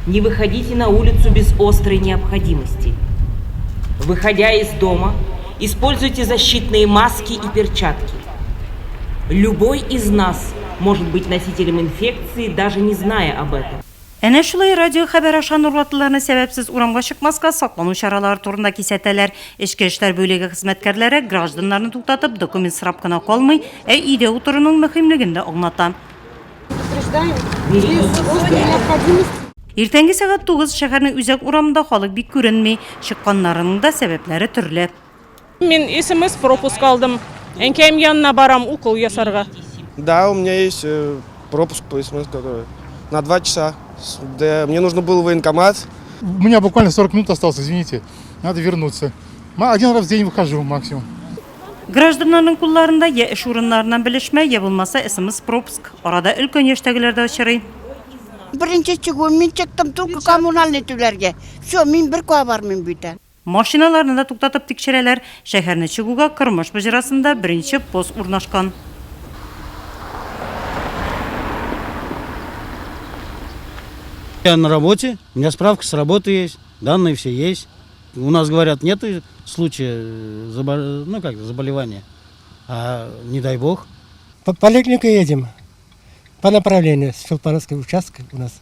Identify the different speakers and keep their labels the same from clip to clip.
Speaker 1: Не выходите на улицу без острой необходимости. Выходя из дома, используйте защитные маски и перчатки. Любой из нас может быть носителем инфекции, даже не зная об этом.
Speaker 2: Әнә шулай радио хәбәр аша нурлатлыларны сәбәпсез урамга чыкмаска, саклану чаралары турында кисәтәләр. Эчке эшләр бүлеге хезмәткәрләре гражданнарны туктатып, документ сорап кына калмый, ә өйдә утыруның мөһимлеген дә аңлата. Иртәнге сәгать 9 шәһәрнең үзәк урамында халык бик күренми. Чыкканнарының да сәбәпләре төрле.
Speaker 3: Мин смс пропуск алдым. Әнкәем янына барам укол ясарга.
Speaker 4: Да, у меня есть э, пропуск по смс, который на 2 часа. Да, мне нужно было в военкомат.
Speaker 5: У меня буквально 40 минут осталось, извините. Надо вернуться. Один раз в день выхожу максимум.
Speaker 2: Гражданнарның кулларында я эш урыннарыннан белешмә, я булмаса смс-пропуск. Арада өлкән яшьтәгеләр дә очрый.
Speaker 6: Беренче чыгу, мин чыктым только коммунальный түләргә. Все, мин бер кая бармыйм бүтән.
Speaker 2: Машиналарны да туктатып тикшерәләр. Шәһәрне чыгуга Кормыш боҗрасында беренче пост урнашкан.
Speaker 7: Я на работе, у меня справка с работы есть, данные все есть. У нас говорят, нет случая, э, ну как, заболевания. А не дай бог.
Speaker 8: По поликлинику едем. По направлению с Чулпановского участка у нас.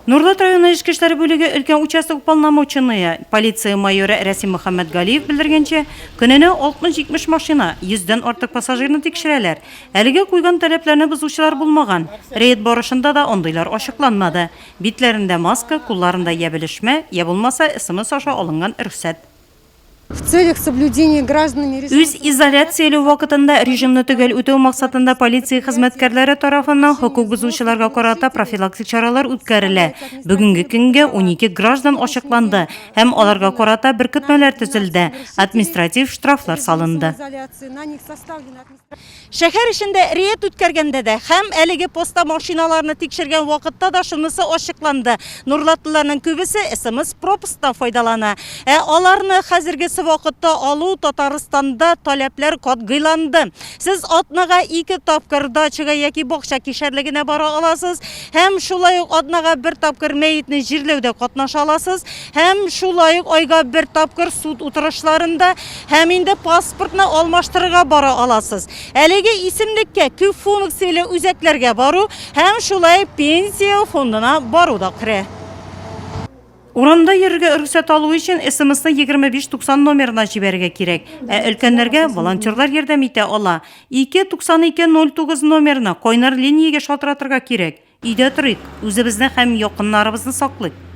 Speaker 2: Нурлат районы эчке эшләр бүлеге өлкән участок уполномоченные, полиция майоры Рәсим Мөхәммәтгалиев белдергәнчә, көненә 60-70 машина, 100 дән артык пассажирны тикшерәләр. Әлегә куйган таләпләрне бозучылар булмаган. Рейд барышында да андыйлар ачыкланмады. Битләрендә маска, кулларында я белешмә, я булмаса смс аша алынган рөхсәт.
Speaker 9: В целях соблюдения гражданами режима
Speaker 2: Үз изоляцияләү вакытында режимны төгәл үтәү максатында полиция хезмәткәрләре тарафыннан хокук бозучыларга карата профилактик чаралар үткәрелә. Бүгенге көнгә 12 граждан ачыкланды һәм аларга карата беркетмәләр төзелде, административ штрафлар салынды.
Speaker 9: На них составлен административный
Speaker 2: Шәһәр эчендә рейд үткәргәндә дә һәм әлеге постта машиналарны тикшергән вакытта да шунысы ачыкланды. Нурлатлыларның күбесе СМС-пропусктан файдалана. Ә аларны хәзергесе вакытта алу Татарстанда таләпләр катгыйланды. Сез атнага ике тапкыр дачага яки бакча кишәрлегенә бара аласыз һәм шулай ук атнага бер тапкыр мәетне җирләүдә катнаша аласыз һәм шулай ук айга бер тапкыр суд утырышларында Һәм инде паспортны алмаштырырга бара аласыз. Әлеге исемлеккә күп функцияле үзәкләргә бару һәм шулай пенсия фондына бару да керә. Урамда йөрергә рөхсәт алу өчен СМСны 2590 номерына җибәрергә кирәк. Ә өлкәннәргә волонтерлар ярдәм итә ала. 2 92 09 номерына кайнар линиягә шалтыратырга кирәк. Өйдә торыйк, үзебезне һәм якыннарыбызны саклыйк.